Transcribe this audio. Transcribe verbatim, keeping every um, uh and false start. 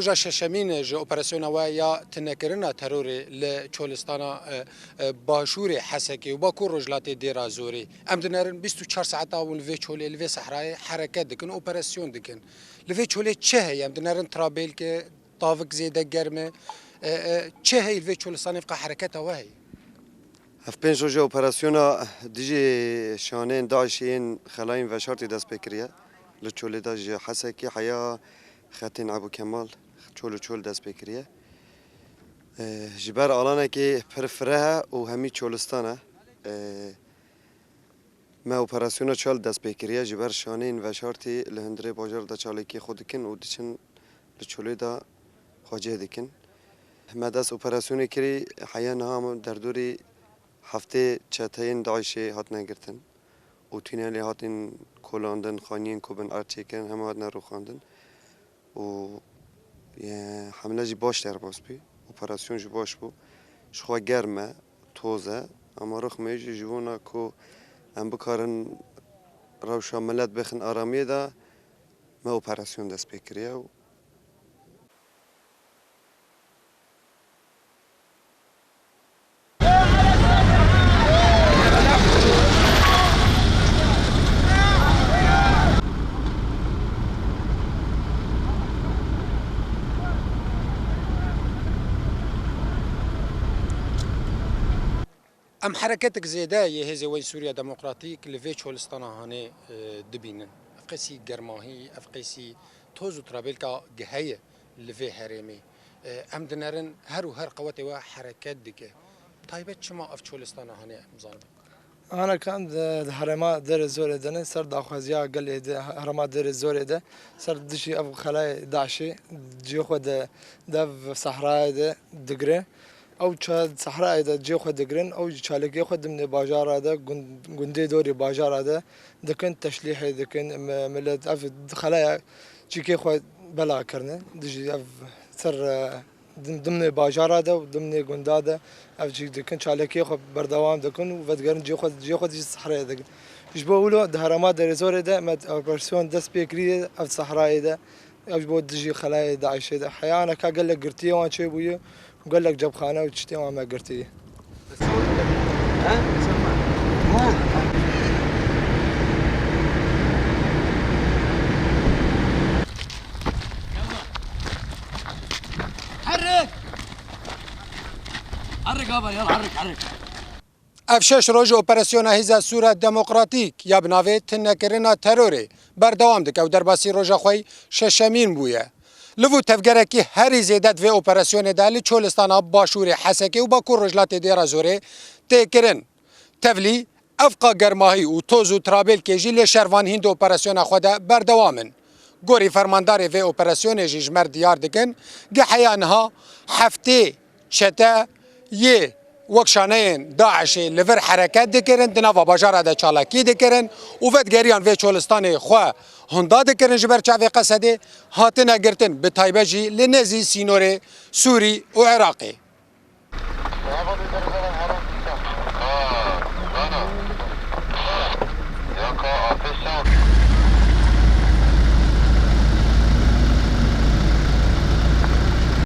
Roja şeşemîn ji operasyona we ya tunekirina terorê li Çolistana, e, e, Başûrê Hesekê û Bakur Rojhilatê Dêra Zorê. Em dinerin bîst û çar saeta hûn li vê çolê, li vê sehrayê hereket dikin, operasyon dikin. Li vê çolê çi heye? Em dinerin trabêlke, tavik zêde germ e. E, e, çi heye li vê Çolistanê, vqa hereketa we heye? Ev pênc roja operasyona dijî şaneyên DAIŞê yên xelayên veşartî dest pê kiriye. Li çolê de ji Hesekê heya xetên Ebû Kemal çol û çol dest pê kiriye. E, ji ber alanekê pir fireh e û hemî çolistan e. E, Me operasyona çal dest pê kiriye, ji ber şaneyên veşartî li hundirê bajar de çalakiyê xwe dikin û diçin li çolê de xwecih dikin. Me dest operasyonê kirî, heya niha em derdorî heftê çeteyên DAIŞê hatine girtin û tûnelê hatin kolandin, xaniyên ku bin erd çêkirin, hema hatine rûxandin. Û, e, hemle jî baş derbas bû. Operasyon jî baş bû. Ji xwe germ e, toz e. Ama rixmê jî ji bona ku em bikarin rewşa milet bixin aramiyê de, me operasyon dest pê kiriye û Em hereketek zêde yê Hêzê Weyn Sûriya Demokratîk li vê çolistana hanê, e, dibînin. Ev qesî germahî, ev qesî toz û trabêlka heye li vê herêmê. E, em dinerin her û her qewetê we hereket dike. Taybet çima ev çolistana hanê em zanin? Ana kan di, di herêma Dêrê Zorê de ne, ser daxwaziya gelê de, herêma Dêrê Zorê de, ser dijî ev xelayê DAIŞê, cihê xwe de, dev sehrayê de digre. Ew ça-, sehrayê de cihê xwe digirin, ew jî çalakiyê xwe dimnê bajara de, gund-, gundê dorê bajara de dikin, teşlîhê dikin, mi-, milet ev xelaya çîkê xwe bela kirine. Dijî ev ser, e, dim-, dimnê bajara de û dimnê gunda de ev çîk dikin, çalakiyê xwe berdewam dikin û vedigerin cihê xwe, cihê xwe dijî sehrayê dikin. Ji bo wilo di herêma Dêrê Zorê de me operasyon dest pê kiriye ev sehrayê de. Ev ji bo dijî xelayê DAIŞê de heya aneka gelek girtiyê wan çêbûye û gelek cebxane û tiştê wan me girtiye. حرك! حرك يابا، يلا حرك، حرك. Ev şeş roj operasyona Hêza Sûra Demokratîk ya bi navê Tunekirina Terorê berdewam dike û derbasî roja xwe yî şeşemîn bûye. Li vû tevgerekî herî zêde di vê operasyonê de li Çolistana Başûrê Hesekê û Bakur Rojhilatê Dêra Zorê tê kirin. Tevlî evqa germahî û toz û trabêlkê jî lê şervan hîn di operasyona xwe de berdewam in. Gorî fermandarê vê operasyonê jî ji me re diyar dikin, gi heya niha heftê çete yê wek şaneyên DAIŞê li vir hereket dikirin, di nava bajara de çalakî dikirin û vedigeriyan vê çolistanê xwe hunda dikirin ji ber çavê Qesedê, hatine girtin, bi taybet jî li nêzî sînorê Sûrî û Iraqê.